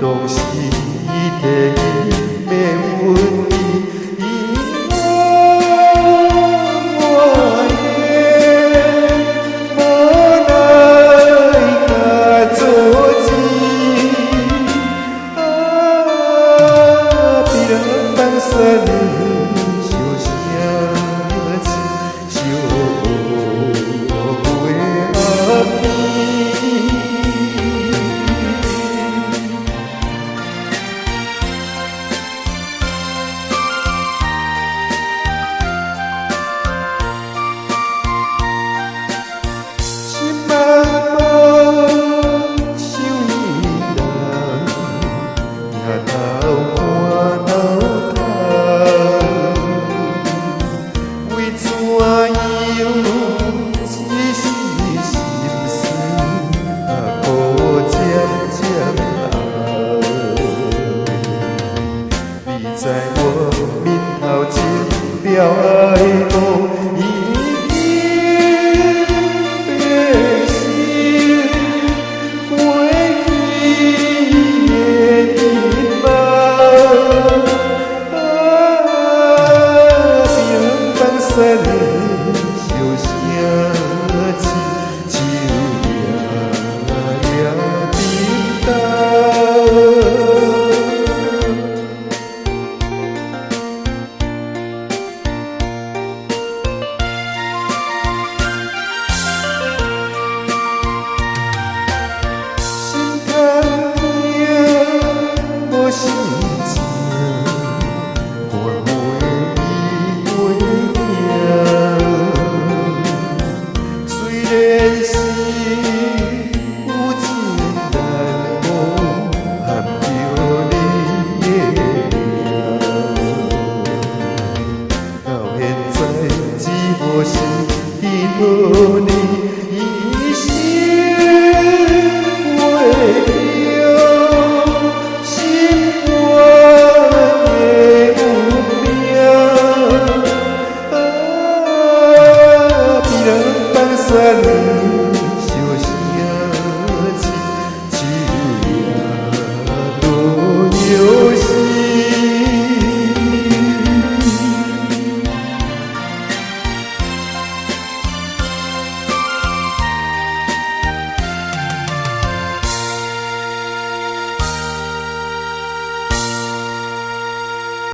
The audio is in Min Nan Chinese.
當時提伊欲阮伊我的無奈共阻止，啊，比人放散小城市，小月仔邊。心茫茫，想伊人，额头汗流淌，为怎样一时心酸，啊，苦渐渐红。你在我面头前了愛慕，已經變成過去的夢。啊，平放散小城市，秋夜夜冰凍。心肝疼，無心情，看袂伊背影。雖然是有情難忘，含著你的名。到現在只好是記得你一生袂了心肝的運命。啊，比人放散